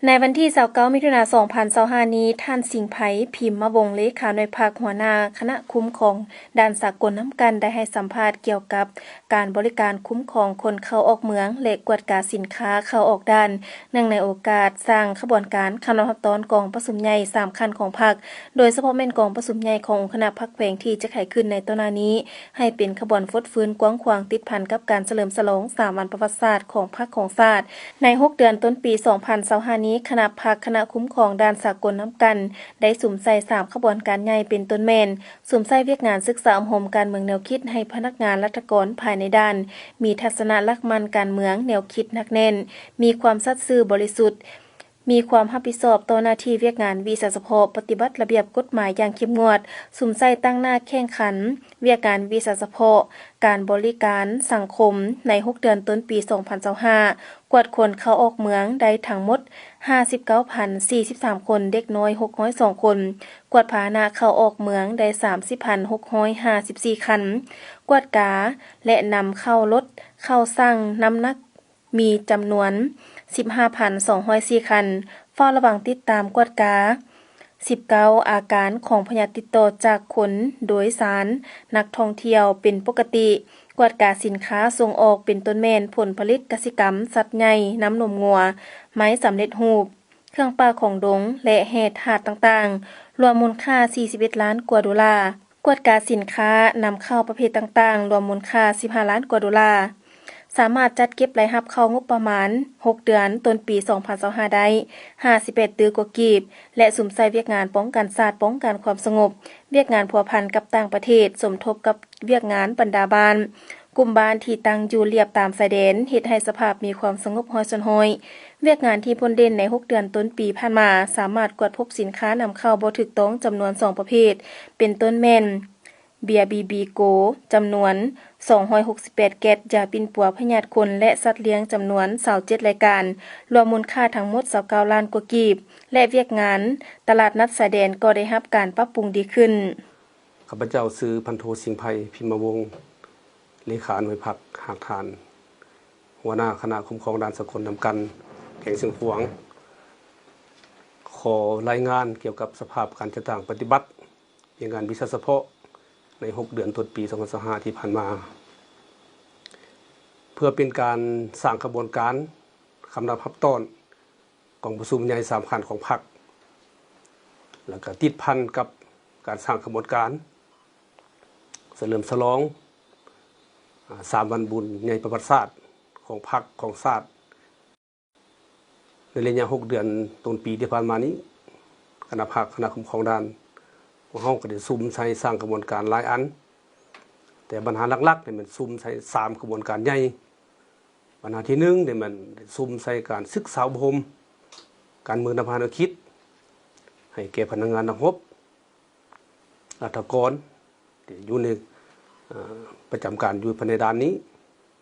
ໃນວັນທີຊາວເກົ້າ ມິຖຸນາ ສອງພັນຊາວຫ້ານີ້, ທ່ານ ສິງໄພ ພິມມະວົງ ເລຂາໜ່ວຍພັກ ຫົວໜ້າຄະນະຄຸ້ມຄອງດ່ານສາກົນນຳກັນ ໄດ້ໃຫ້ສຳພາດກ່ຽວກັບການບໍລິການຄຸ້ມຄອງຄົນເຂົ້າອອກເມືອງ ແລະ ກວດກາສິນຄ້າເຂົ້າອອກດ່ານ ເນື່ອງໃນໂອກາດສ້າງຂະບວນການຄຳນັບຮັບຕ້ອນກອງປະຊຸມໃຫຍ່ສາມຂັ້ນຂອງພັກ, ໂດຍສະເພາະແມ່ນກອງປະຊຸມໃຫຍ່ຂອງອົງຄະນະພັກແຂວງທີ່ຈະໄຂຂຶ້ນໃນຕໍ່ໜ້ານີ້ ໃຫ້ເປັນຂະບວນຟົດຟື້ນກວ້າງຂວາງ ຕິດພັນກັບການສະເຫຼີມສະຫຼອງສາມວັນປະຫວັດສາດຂອງພັກຂອງຊາດ. ໃນຫົກເດືອນຕົ້ນປີສອງພັນຊາວຫ້ານີ້, ຄະນະພັກຄະນະຄຸ້ມຄອງດ່ານສາກົນນຳກັນ ໄດ້ສຸມໃສ່ສາມຂະບວນການໃຫຍ່ ເປັນຕົ້ນແມ່ນ ສຸມໃສ່ວຽກງານສຶກສາອົບຮົມການເມືອງແນວຄິດໃຫ້ພະນັກງານລັດຖະກອນພາຍໃນດ່ານ ມີທັດສະນະຫຼັກໝັ້ນການເມືອງແນວຄິດໜັກແໜ້ນ, ມີຄວາມສັດຊື່ບໍລິສຸດ, ມີຄວາມຮັບຜິດຊອບຕໍ່ໜ້າທີ່ວຽກງານວິຊາສະເພາະ, ປະຕິບັດລະບຽບກົດໝາຍຢ່າງເຂັ້ມງວດ, ສຸມໃສ່ຕັ້ງໜ້າແຂ່ງຂັນວຽກງານວິຊາສະເພາະ, ການບໍລິການສັງຄົມ. ໃນຫົກເດືອນຕົ້ນປີສອງພັນຊາວຫ້າ, ກວດຄົນເຂົ້າອອກເມືອງໄດ້ທັງໝົດຫ້າສິບເກົ້າພັນສີ່ສິບສາມຄົນ, ເດັກນ້ອຍຫົກຮ້ອຍສອງຄົນ, ກວດພາຫະນະເຂົ້າອອກເມືອງໄດ້ສາມສິບພັນຫົກຮ້ອຍຫ້າສິບສີ່ຄັນ, ກວດກາ ແລະ ນຳເຂົ້າລົດເຂົ້າຊັ່ງນ້ຳໜັກ ມີຈຳນວນສິບຫ້າພັນສອງຮ້ອຍສີ່ຄັນ, ເຝົ້າລະວັງຕິດຕາມກວດກາສິບເກົ້າອາການຂອງພະຍາດຕິດຕໍ່ຈາກຄົນໂດຍສານ, ນັກທ່ອງທ່ຽວເປັນປົກກະຕິ, ກວດກາສິນຄ້າສົ່ງອອກ ເປັນຕົ້ນແມ່ນຜົນຜະລິດກະສິກຳ, ສັດໃຫຍ່, ນ້ຳນົມງົວ, ໄມ້ສຳເລັດຮູບ, ເຄື່ອງປ່າຂອງດົງ ແລະ ແຮ່ທາດຕ່າງໆ, ລວມມູນຄ່າສີ່ສິບເອັດລ້ານກວ່າໂດລາ. ກວດກາສິນຄ້ານຳເຂົ້າປະເພດຕ່າງໆ ລວມມູນຄ່າສິບຫ້າລ້ານກວ່າໂດລາ, ສາມາດຈັດເກັບລາຍຮັບເຂົ້າງົບປະມານຫົກເດືອນຕົ້ນປີສອງພັນຊາວຫ້າໄດ້ຫ້າສິບແປດຕື້ກວ່າກີບ ແລະ ສຸມໃສ່ວຽກງານປ້ອງກັນຊາດ, ປ້ອງກັນຄວາມສະຫງົບ, ວຽກງານພົວພັນກັບຕ່າງປະເທດ, ສົມທົບກັບວຽກງານບັນດາບ້ານ, ກຸ່ມບ້ານທີ່ຕັ້ງຢູ່ລຽບຕາມຊາຍແດນ, ເຮັດໃຫ້ສະພາບມີຄວາມສະຫງົບຮ້ອຍສ່ວນຮ້ອຍ. ວຽກງານທີ່ພົ້ນເດັ່ນໃນຫົກເດືອນຕົ້ນປີຜ່ານມາ, ສາມາດກວດພົບສິນຄ້ານຳເຂົ້າບໍ່ຖືກຕ້ອງຈຳນວນສອງປະເພດ, ເປັນຕົ້ນແມ່ນ ເບຍບີບີໂກ ຈຳນວນສອງຮ້ອຍຫົກສິບແປດແກັດ, ຢາປິ່ນປົວພະຍາດຄົນ ແລະ ສັດລ້ຽງຈຳນວນຊາວເຈັດລາຍການ, ລວມມູນຄ່າທັງໝົດຊາວເກົ້າລ້ານກວ່າກີບ ແລະ ວຽກງານຕະຫຼາດນັດຊາຍແດນກໍໄດ້ຮັບການປັບປຸງດີຂຶ້ນ. ຂ້າພະເຈົ້າຊື່ພັນໂທ ສິງໄພ ພິມມະວົງ ເລຂາໜ່ວຍພັກຮາກຖານ ຫົວໜ້າຄະນະຄຸ້ມຄອງດ່ານສາກົນນຳກັນ ແຂວງຊຽງຂວາງ ຂໍລາຍງານກ່ຽວກັບສະພາບການຈັດຕັ້ງປະຕິບັດວຽກງານວິຊາສະເພາະໃນຫົກເດືອນຕົ້ນປີສອງພັນຊາວຫ້າທີ່ຜ່ານມາ ເພື່ອເປັນການສ້າງຂະບວນການຄຳນັບຮັບຕ້ອນ ກອງປະຊຸມໃຫຍ່ສາມຂັ້ນຂອງພັກ ແລ້ວກະຕິດພັນກັບການສ້າງຂະບວນການສະເຫຼີມສະຫຼອງ ອາ ສາມວັນບຸນໃຫຍ່ປະຫວັດສາດຂອງພັກຂອງຊາດ. ໃນໄລຍະຫົກເດືອນຕົ້ນປີທີ່ຜ່ານມານີ້ ຄະນະພັກ ຄະນະຄຸ້ມຄອງດ່ານ ພວກເຮົາກໍໄດ້ສຸມໃສ່ສ້າງຂະບວນການຫຼາຍອັນ, ແຕ່ບັນຫາຫຼັກໆນີ້ແມ່ນສຸມໃສ່ສາມຂະບວນການໃຫຍ່. ບັນຫາທີໜຶ່ງນີ້ແມ່ນໄດ້ສຸມໃສ່ການສຶກສາອົບຮົມການເມືອງນຳພາແນວຄິດ ໃຫ້ແກ່ພະນັກງານນັກຮົບ ລັດຖະກອນທີ່ຢູ່ໃນ ເອີ ປະຈຳການຢູ່ພາຍໃນດ່ານນີ້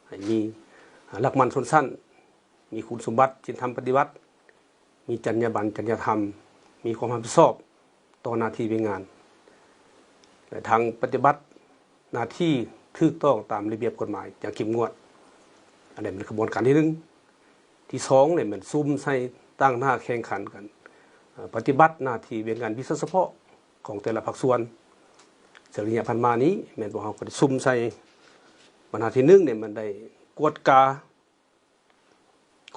ໃຫ້ມີ ເອີ ຫຼັກໝັ້ນຊົນຊັ້ນ, ມີຄຸນສົມບັດ, ສິນທຳປະຕິວັດ, ມີຈັນຍາບັນ, ຈັນຍາທຳ, ມີຄວາມຮັບຜິດຊອບຕໍ່ໜ້າທີ່ວຽກງານ ແລະ ທັງປະຕິບັດໜ້າທີ່ຖືກຕ້ອງຕາມລະບຽບກົດໝາຍຢ່າງເຂັ້ມງວດ. ອັນນີ້ເປັນຂະບວນການທີໜຶ່ງ. ທີສອງນີ້ແມ່ນສຸມໃສ່ຕັ້ງໜ້າແຂ່ງຂັນກັນ ເອີ ປະຕິບັດໜ້າທີ່ວຽກງານວິຊາສະເພາະຂອງແຕ່ລະພາກສ່ວນ. ເຊິ່ງໄລຍະຜ່ານມານີ້ແມ່ນພວກເຮົາກໍໄດ້ສຸມໃສ່ບັນຫາທີໜຶ່ງນີ້ ມັນໄດ້ກວດກາ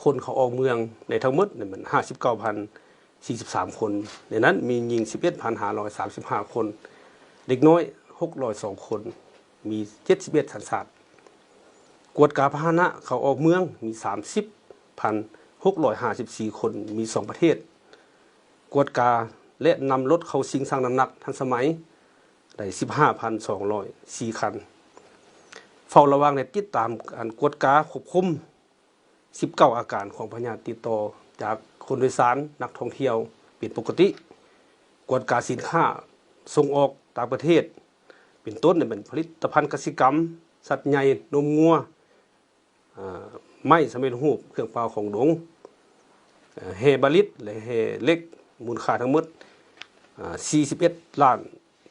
ຄົນເຂົ້າອອກເມືອງໄດ້ທັງໝົດນັ້ນແມ່ນຫ້າສິບເກົ້າພັນສີ່ສິບສາມຄົນ, ໃນນັ້ນມີຍິງສິບເອັດພັນຫ້າຮ້ອຍສາມສິບຫ້າຄົນ, ເດັກນ້ອຍຫົກຮ້ອຍສອງຄົນ, ມີເຈັດສິບເອັດສັນຊາດ. ກວດກາພາຫະນະເຂົ້າອອກເມືອງມີສາມສິບພັນຫົກຮ້ອຍຫ້າສິບສີ່ຄົນ, ມີສອງປະເທດ. ກວດກາ ແລະ ນຳລົດເຂົ້າຊິງຊັ່ງນ້ຳໜັກທັນສະໄໝໄດ້ສິບຫ້າພັນສອງຮ້ອຍສີ່ຄັນ. ເຝົ້າລະວັງ ແລະ ຕິດຕາມການກວດກາຄວບຄຸມ ສິບເກົ້າອາການຂອງພະຍາດຕິດຕໍ່ຈາກຄົນໂດຍສານ, ນັກທ່ອງທ່ຽວເປັນປົກກະຕິ. ກວດກາສິນຄ້າສົ່ງອອກຕ່າງປະເທດ ເປັນຕົ້ນແມ່ນຜະລິດຕະພັນກະສິກຳ, ສັດໃຫຍ່, ນົມງົວ, ອາ ໄມ້ສຳເລັດຮູບ, ເຄື່ອງປ່າຂອງດົງ, ແຮ່ບາລິດ ແລະ ແຮ່ເຫຼັກ, ມູນຄ່າທັງໝົດ ອາ ສີ່ສິບເອັດລ້ານ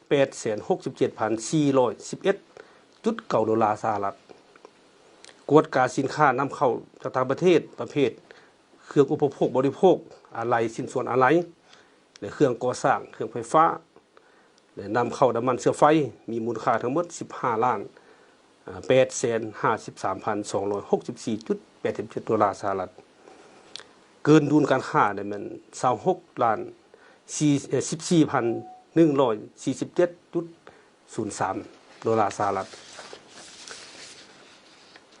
ແປດແສນຫົກສິບເຈັດພັນສີ່ຮ້ອຍສິບເອັດຈຸດເກົ້າໂດລາສະຫະລັດ. ກວດກາສິນຄ້ານຳເຂົ້າຈາກຕ່າງປະເທດ ປະເພດ ເຄື່ອງອຸປະໂພກບໍລິໂພກ, ອາໄຫຼ່, ຊິ້ນສ່ວນອາໄຫຼ່ ແລະ ເຄື່ອງກໍ່ສ້າງ, ເຄື່ອງໄຟຟ້າ ແລະ ນຳເຂົ້ານ້ຳມັນເຊື້ອໄຟ ມີມູນຄ່າທັງໝົດສິບຫ້າລ້ານແປດແສນຫ້າສິບສາມພັນສອງຮ້ອຍຫົກສິບສີ່ຈຸດແປດສິບເຈັດໂດລາສະຫະລັດ. ເກີນດຸນການຄ້າໄດ້ແມ່ນຊາວຫົກລ້ານ ເອີ ສິບສີ່ພັນໜຶ່ງຮ້ອຍສີ່ສິບເຈັດຈຸດສູນສາມໂດລາສະຫະລັດ.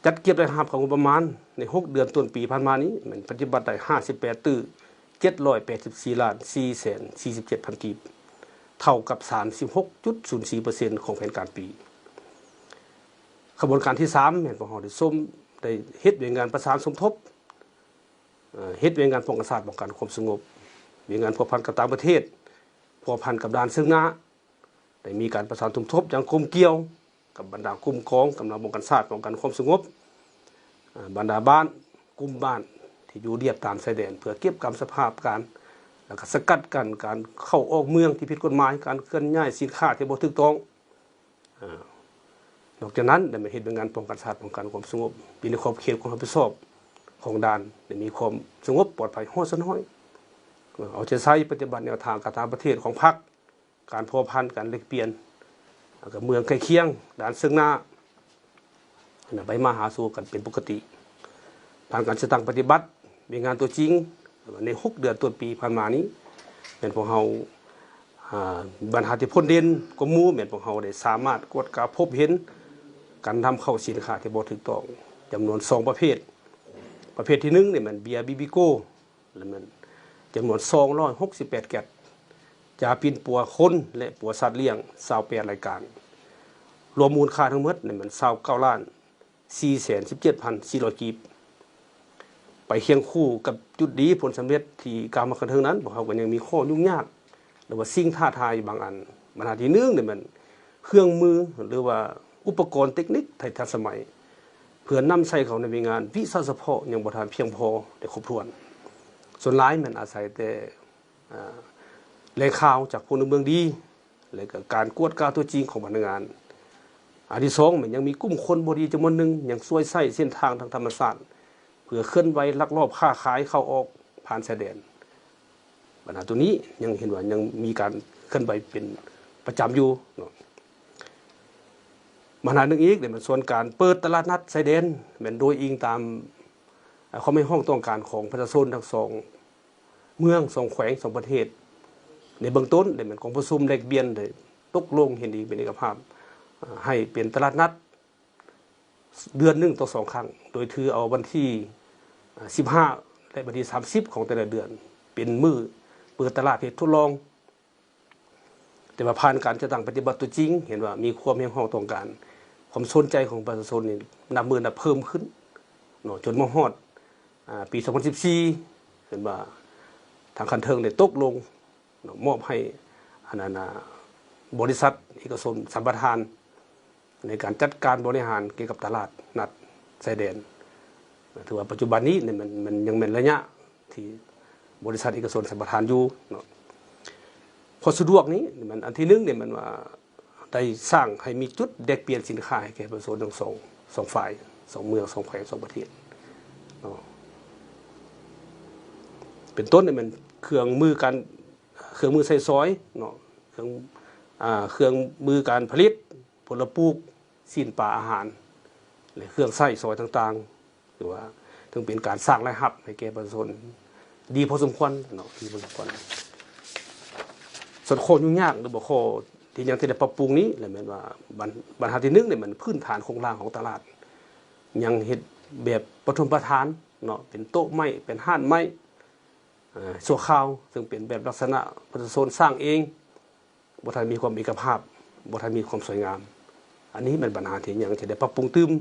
ຈັດເກັບລາຍຮັບຂອງງົບປະມານໃນຫົກເດືອນຕົ້ນປີຜ່ານມານີ້ ແມ່ນປະຕິບັດໄດ້ຫ້າສິບແປດຕື້ເຈັດຮ້ອຍແປດສິບສີ່ລ້ານສີ່ແສນສີ່ສິບເຈັດພັນກີບ, ເທົ່າກັບສາມສິບຫົກຈຸດສູນສີ່ເປີເຊັນຂອງແຜນການປີ. ຂະບວນການທີສາມ ແມ່ນພວກເຮົາໄດ້ຊົມ ໄດ້ເຮັດວຽກງານປະສານສົມທົບ, ເອີ ເຮັດວຽກງານປ້ອງກັນຊາດ, ປ້ອງກັນຄວາມສະຫງົບ, ວຽກງານພົວພັນກັບຕ່າງປະເທດ, ພົວພັນກັບດ່ານເຊິ່ງໜ້າ, ໄດ້ມີການປະສານສົມທົບຢ່າງກົມກ່ຽວກັບບັນດາກຸ່ມກອງກຳລັງປ້ອງກັນຊາດ, ປ້ອງກັນຄວາມສະຫງົບ, ເອີ ບັນດາບ້ານ, ກຸ່ມບ້ານທີ່ຢູ່ລຽບຕາມຊາຍແດນ ເພື່ອເກັບກຳສະພາບການ ແລ້ວກໍສະກັດກັ້ນການເຂົ້າອອກເມືອງທີ່ຜິດກົດໝາຍ, ການເຄື່ອນຍ້າຍສິນຄ້າທີ່ບໍ່ຖືກຕ້ອງ. ອາ ນອກຈາກນັ້ນ ໄດ້ມາເຮັດວຽກງານປ້ອງກັນຊາດ, ປ້ອງກັນຄວາມສະຫງົບ ຢູ່ໃນຂອບເຂດຂອງຮັບຜິດຊອບຂອງດ່ານ, ໄດ້ມີຄວາມສະຫງົບປອດໄພຮ້ອຍສ່ວນຮ້ອຍ, ເອົາໃຈໃສ່ປະຕິບັດແນວທາງການຕ່າງປະເທດຂອງພັກ, ການພົວພັນ, ການແລກປ່ຽນກັບເມືອງໃກ້ຄຽງ, ດ່ານເຊິ່ງໜ້າ ໄປມາຫາສູ່ກັນເປັນປົກກະຕິ. ຜ່ານການຈັດຕັ້ງປະຕິບັດວຽກງານຕົວຈິງໃນຫົກເດືອນຕົ້ນປີຜ່ານມານີ້ ແມ່ນພວກເຮົາ ອາ ບັນຫາທີ່ພົ້ນເດັ່ນກວ່າໝູ່ ແມ່ນພວກເຮົາໄດ້ສາມາດກວດກາພົບເຫັນການນຳເຂົ້າສິນຄ້າທີ່ບໍ່ຖືກຕ້ອງ ຈຳນວນສອງປະເພດ. ປະເພດທີໜຶ່ງນີ້ແມ່ນເບຍບີບີໂກ ແລະ ແມ່ນຈຳນວນສອງຮ້ອຍຫົກສິບແປດແກັດ, ຢາປິ່ນປົວຄົນ ແລະ ປົວສັດລ້ຽງ ຊາວແປດລາຍການ, ລວມມູນຄ່າທັງໝົດນັ້ນແມ່ນຊາວເກົ້າລ້ານສີ່ແສນສິບເຈັດພັນສີ່ຮ້ອຍກີບ. ໄປຄຽງຄູ່ກັບຈຸດດີຜົນສຳເລັດທີ່ກ່າວມາຂ້າງເທິງນັ້ນ, ພວກເຮົາກໍຍັງມີຂໍ້ຫຍຸ້ງຍາກ ຫຼືວ່າສິ່ງທ້າທາຍບາງອັນ. ບັນຫາທີໜຶ່ງນີ້ແມ່ນເຄື່ອງມື ຫຼືວ່າອຸປະກອນເຕັກນິກທີ່ທັນສະໄໝ ເພື່ອນຳໃຊ້ເຂົ້າໃນວຽກງານວິຊາສະເພາະຍັງບໍ່ທັນພຽງພໍ ແລະ ຄົບຖ້ວນ. ສ່ວນຫຼາຍແມ່ນອາໄສແຕ່ ອາ ແຫຼ່ງຂ່າວຈາກພົນລະເມືອງດີ ແລະ ກະການກວດກາຕົວຈິງຂອງພະນັກງານ. ອັນທີສອງແມ່ນຍັງມີກຸ່ມຄົນບໍ່ດີຈຳນວນໜຶ່ງ ຍັງສວຍໃຊ້ເສັ້ນທາງທາງທຳມະຊາດ ເພື່ອເຄື່ອນໄຫວລັກລອບຄ້າຂາຍເຂົ້າອອກຜ່ານຊາຍແດນ. ບັນຫາໂຕນີ້ຍັງເຫັນວ່າຍັງມີການເຄື່ອນໄຫວເປັນປະຈຳຢູ່ເນາະ. ບັນຫາໜຶ່ງອີກແມ່ນວ່າສ່ວນການເປີດຕະຫຼາດນັດຊາຍແດນ ແມ່ນໂດຍອີງຕາມ ອາ ຄວາມຮຽກຮ້ອງຕ້ອງການຂອງປະຊາຊົນທັງສອງເມືອງ, ສອງແຂວງ, ສອງປະເທດ. ໃນເບື້ອງຕົ້ນໄດ້ແມ່ນກອງປະຊຸມແລກປ່ຽນໄດ້ຕົກລົງເຫັນດີເປັນເອກະພາບ ອາ ໃຫ້ເປັນຕະຫຼາດນັດ ເດືອນໜຶ່ງຕໍ່ສອງຄັ້ງ ໂດຍຖືເອົາວັນທີ ອາ ສິບຫ້າ ແລະ ວັນທີສາມສິບຂອງແຕ່ລະເດືອນ ເປັນມື້ເປີດຕະຫຼາດເຮັດທົດລອງ. ແຕ່ວ່າຜ່ານການຈັດຕັ້ງປະຕິບັດຕົວຈິງ ເຫັນວ່າມີຄວາມຮຽກຮ້ອງຕ້ອງການ, ຄວາມສົນໃຈຂອງປະຊາຊົນນີ້ນັບມື້ນັບເພີ່ມຂຶ້ນເນາະ, ຈົນມາຮອດ ອາ ປີສອງພັນສິບສີ່ ເຫັນວ່າທາງຂັ້ນເທິງໄດ້ຕົກລົງ ເນາະ ມອບໃຫ້ ອັນນັ້ນນະ ບໍລິສັດເອກະຊົນສຳປະທານ ໃນການຈັດການບໍລິຫານກ່ຽວກັບຕະຫຼາດນັດຊາຍແດນ. ຖືວ່າປັດຈຸບັນນີ້ແມ່ນ ມັນຍັງແມ່ນໄລຍະທີ່ບໍລິສັດເອກະຊົນສຳປະທານຢູ່ເນາະ. ຄວາມສະດວກນີ້ແມ່ນ ອັນທີໜຶ່ງນີ້ແມ່ນວ່າ ໄດ້ສ້າງໃຫ້ມີຈຸດແລກປ່ຽນສິນຄ້າໃຫ້ແກ່ປະຊາຊົນທັງສອງ ສອງຝ່າຍ, ສອງເມືອງ, ສອງແຂວງ, ສອງປະເທດເນາະ. ເປັນຕົ້ນນີ້ແມ່ນເຄື່ອງມືການ ເຄື່ອງມືໃຊ້ສອຍເນາະ, ເຄື່ອງ ອ່າ ເຄື່ອງມືການຜະລິດ, ຜົນລະປູກ, ຊີ້ນປາ, ອາຫານ ແລະ ເຄື່ອງໃຊ້ສອຍຕ່າງໆ ຖືວ່າເຖິງເປັນການສ້າງລາຍຮັບໃຫ້ແກ່ປະຊາຊົນດີພໍສົມຄວນເນາະ, ດີພໍສົມຄວນ. ສ່ວນຂໍ້ຫຍຸ້ງຍາກ ຫຼືວ່າຂໍ້ທີ່ຍັງຊິໄດ້ປັບປຸງນີ້ ລະແມ່ນວ່າບັນ ບັນຫາທີໜຶ່ງນີ້ແມ່ນພື້ນຖານໂຄງລ່າງຂອງຕະຫຼາດ ຍັງເຮັດແບບປະຖົມປະຖານເນາະ, ເປັນໂຕະໄມ້, ເປັນຮ້ານໄມ້ ເອີ ຊົ່ວຄາວ ເຊິ່ງເປັນແບບລັກສະນະປະຊາຊົນສ້າງເອງ, ບໍ່ທັນມີຄວາມເອກະພາບ, ບໍ່ທັນມີຄວາມສວຍງາມ. ອັນນີ້ແມ່ນບັນຫາທີ່ຍັງຈະໄດ້ປັບປຸງຕື່ມ.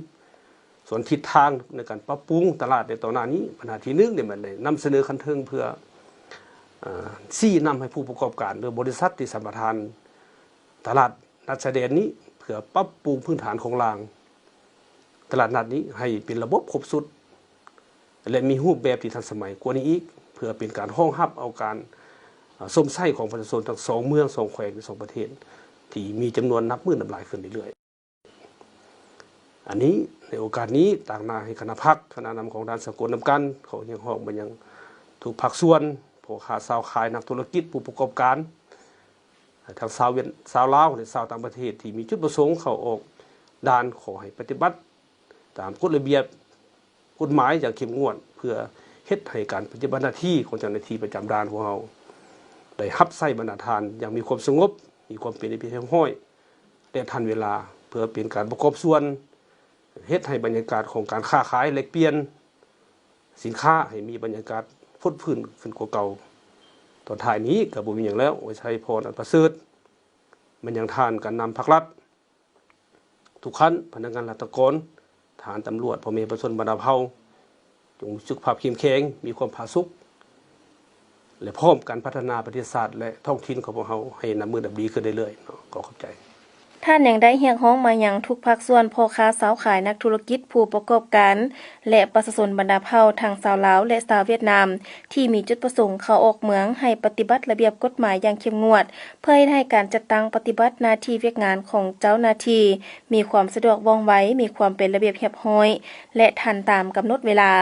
ສ່ວນທິດທາງໃນການປັບປຸງຕະຫຼາດໃນຕໍ່ໜ້ານີ້, ບັນຫາທີໜຶ່ງນີ້ແມ່ນໄດ້ນຳສະເໜີຂັ້ນເທິງເພື່ອ ເອີ ຊີ້ນຳໃຫ້ຜູ້ປະກອບການ ຫຼື ບໍລິສັດທີ່ສຳປະທານຕະຫຼາດນັດຊາຍແດນນີ້ ເພື່ອປັບປຸງພື້ນຖານໂຄງລ່າງ ຕະຫຼາດນັດນີ້ໃຫ້ເປັນລະບົບຄົບຊຸດ ແລະ ມີຮູບແບບທີ່ທັນສະໄໝກວ່ານີ້ອີກ ເພື່ອເປັນການຮອງຮັບເອົາການ ເອີ ຊົມໃຊ້ຂອງປະຊາຊົນທັງສອງເມືອງ, ສອງແຂວງ, ສອງປະເທດ ທີ່ມີຈຳນວນນັບມື້ນັບຫຼາຍຂຶ້ນເລື້ອຍໆ. ອັນນີ້ ໃນໂອກາດນີ້ ຕາງໜ້າໃຫ້ຄະນະພັກ, ຄະນະນຳຂອງດ່ານສາກົນນຳກັນ ຂໍຮຽກຮ້ອງມາຍັງ ທຸກພາກສ່ວນ, ພໍ່ຄ້າຊາວຂາຍ, ນັກທຸລະກິດ, ຜູ້ປະກອບການ ທັງຊາວຫວຽດ ຊາວລາວ ແລະ ຊາວຕ່າງປະເທດ ທີ່ມີຈຸດປະສົງເຂົ້າອອກດ່ານ ຂໍໃຫ້ປະຕິບັດຕາມກົດລະບຽບກົດໝາຍຢ່າງເຂັ້ມງວດ ເພື່ອເຮັດໃຫ້ການປະຕິບັດໜ້າທີ່ຂອງເຈົ້າໜ້າທີ່ປະຈຳດ່ານພວກເຮົາ ໄດ້ຮັບໃຊ້ບັນດາທ່ານຢ່າງມີຄວາມສະຫງົບ, ມີຄວາມເປັນລະບຽບຮຽບຮ້ອຍ ແລະ ທັນເວລາ ເພື່ອເປັນການປະກອບສ່ວນ ເຮັດໃຫ້ບັນຍາກາດຂອງການຄ້າຂາຍແລກປ່ຽນສິນຄ້າໃຫ້ມີບັນຍາກາດຟົດຟື້ນຂຶ້ນກວ່າເກົ່າ. ຕອນທ້າຍນີ້ກໍບໍ່ມີຫຍັງແລ້ວ, ອວຍໄຊພອນອັນປະເສີດມາຍັງທ່ານການນຳພັກລັດທຸກຂັ້ນ, ພະນັກງານລັດຖະກອນ, ທະຫານ, ຕຳຫຼວດ, ພໍ່ແມ່ປະຊາຊົນບັນດາເຜົ່າ ຈົ່ງມີສຸຂະພາບເຂັ້ມແຂງ, ມີຄວາມຜາສຸກ ແລະ ພ້ອມກັນພັດທະນາປະເທດຊາດ ແລະ ທ້ອງຖິ່ນຂອງພວກເຮົາໃຫ້ນັບມື້ນັບດີຂຶ້ນເລື້ອຍໆເນາະ. ຂໍຂອບໃຈ. ທ່ານຍັງໄດ້ຮຽກຮ້ອງມາຍັງທຸກພາກສ່ວນ, ພໍ່ຄ້າຊາວຂາຍ, ນັກທຸລະກິດ, ຜູ້ປະກອບການ ແລະ ປະຊາຊົນບັນດາເຜົ່າ ທັງຊາວລາວ ແລະ ຊາວຫວຽດນາມ ທີ່ມີຈຸດປະສົງເຂົ້າອອກເມືອງ ໃຫ້ປະຕິບັດລະບຽບກົດໝາຍຢ່າງເຂັ້ມງວດ ເພື່ອເຮັດໃຫ້ການຈັດຕັ້ງປະຕິບັດໜ້າທີ່ວຽກງານຂອງເຈົ້າໜ້າທີ່ ມີຄວາມສະດວກວ່ອງໄວ, ມີຄວາມເປັນລະບຽບຮຽບຮ້ອຍ ແລະ ທັນຕາມກຳນົດເວລາ.